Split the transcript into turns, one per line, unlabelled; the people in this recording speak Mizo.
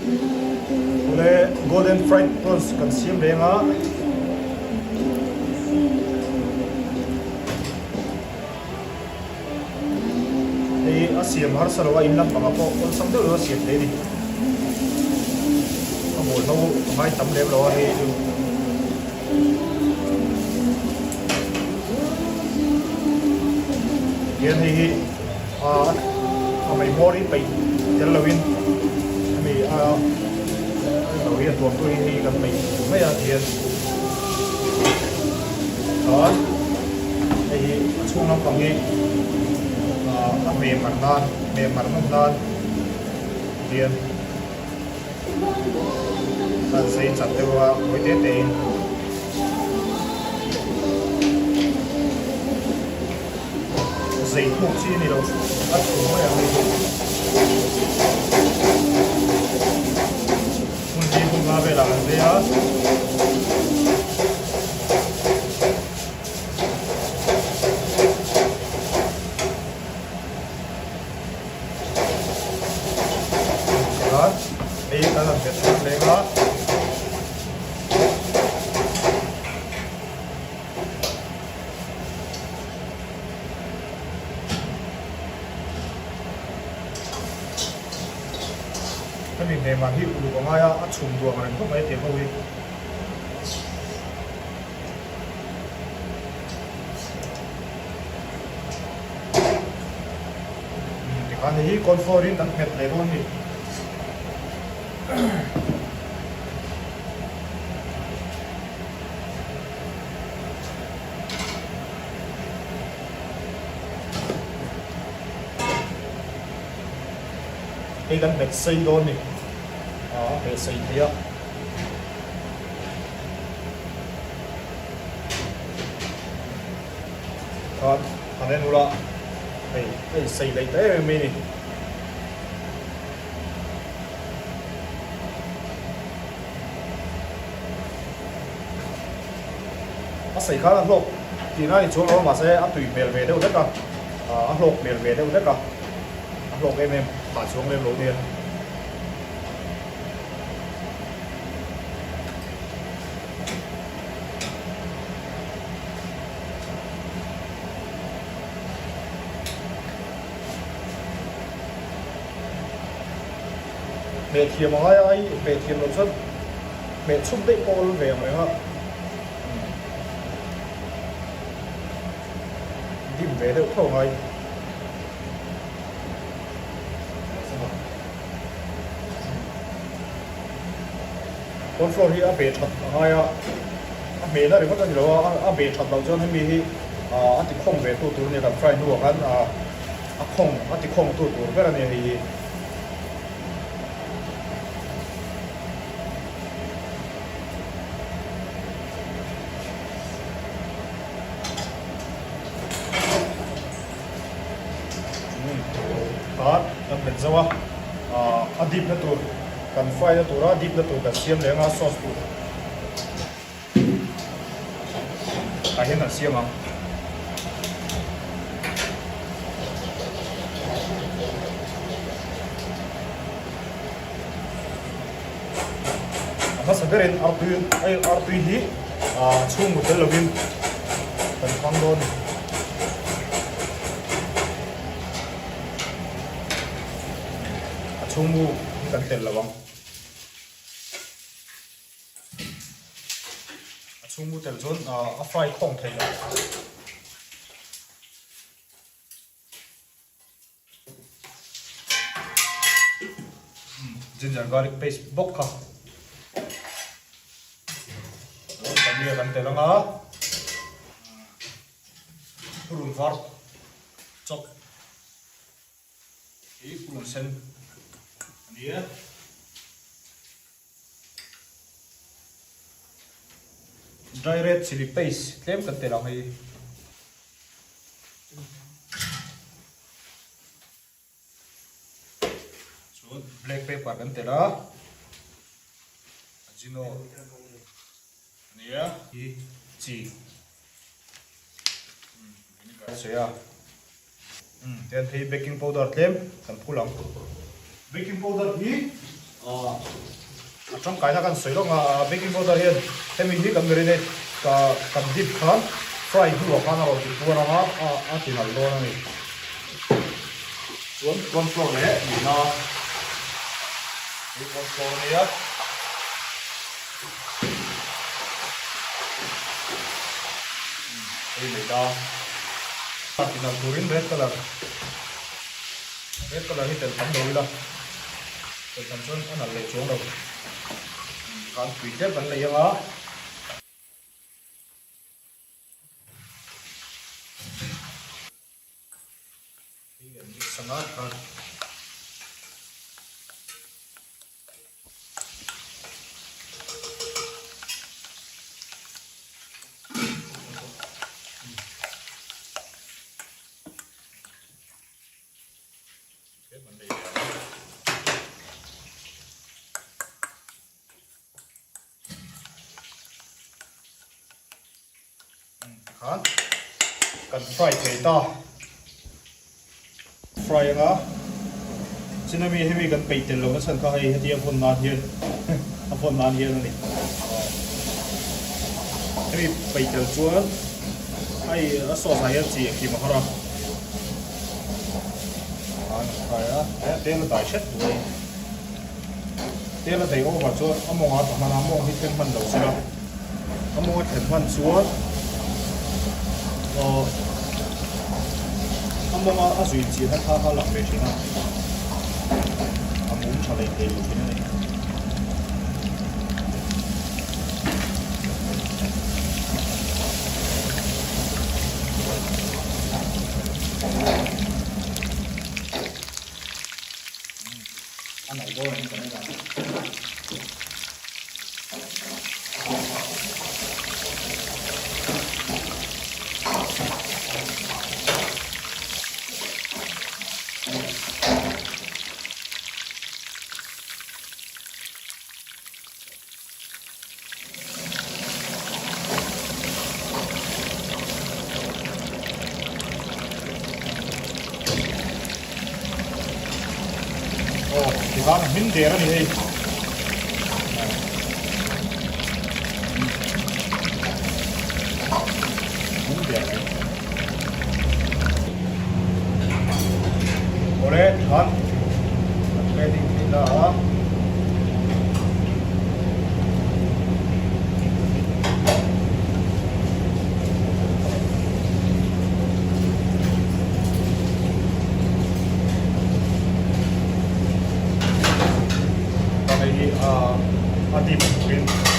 Awle golden fried prawns kan siam reng a. Hei a siam harsa lo a in lampang ah pawh awlsam deuh deuh a siam thei a ni. A bawlhlo a ngai tam lem lo a hei chu. Tihian hei hi a mei hmawr hi peih tel lovin hemi a lo hi a tuam tu hi hei kan peih mai a tihian chuan hei hi a chhung lampang hi a hmeh mar nan hmeh mar nawm nan tihian. An sei chat deuh a, mawi te te in. Zei thuk chi a ni lo, a chhum mai ang hei chu. Hmun hi hmun nga velah an zei a. Chuan hei kan han bet thar leng a. Hemi hmehmah hi uluk a ngai a, a chhum duang reng khawp mai tiang ho hi. Tikhan hei hi corn flour in kan hmet leh dawn a ni. Hei kan hmet sei dawn a ni. A hmeh sei thei a. Khan han en ula hei a in sei daih ta em em mai a ni. A sei khan a hlawk tihna a ni chuang lo a mahse a tui hmel ve deuh hlek a, a hlawk hmel ve deuh hlek a, a hlawk em em phah chuang lem lo nia. Hmeh thiam a ngai a, ai hmeh thiam loh chuan hmeh chhuk daih pawh a awm ve ang reng a, dim ve deuh tho a ngai. Corn flour hi a beh that a ngai a, a hmehna ringawt a ni lo a, a beh that loh chuan hemi hi a ti khawng ve tu tur a ni a, kan fry hnuah khan a khawng a ti khawng tu tur ber a ni hei hi. Khan kan hmet zo a, a dip na tur kan fry na tura dip na tur kan siam leh anga sauce tur ah hian kan siam ang. A hmasa berin artui artui hi chhungkaw tel lovin kan hmang dawn a ni. A chhungmu hi kan tel lo ang. A chhungmu tel chuan a fry khawng thei lo. Ginger garlic paste bawk kha dhania kan tel anga purun var chawp hi purun sen a ni a. Dry red chilli paste tlem kan tel ang hei. Chuan black pepper kan tel a, ajino ania hi chi vinegar a sawi a, tian hei baking powder tlem kan phul ang. Baking powder hi. A tangkaina kan sawi lawk a, baking powder hian hemi hi kan marinate kan dip khan fry hnuah khan a rawn ti puar ang a, a ti nalh dawn a ni. Chuan corn flour leh nihna hei corn flour a nia. Hei maida a ti nalh turin red colour red colour hi telh tam lo ila. Hei kan chuan a nalh leh chuang lo. Tikhan tui tlem kan lei anga. Hei kan mix anga tikhan. Tikhan kan fry thei ta fry anga chin ami hemi kan peih tel lo na chhan kha hei heti a vawn nan hian a vawn nan hian a ni hemi peih tel chuan hei a sauce ah hian chi a kim a har a. A tel a dai hret duai tel a dai over chuan a mawng a hman a mawng hi thleng hman lo sela a mawng a thlen hman chuan aw a mawng a a zui chian a kha kha a lang ve thin a a mum tha leh thei lo thin a ni. A nalh dawn em kan en ang. Aw tikhan a hmin der a ni hei. Hmin der mai. Awle tikhan kan plating thei ta a. Hei hi a dip turin.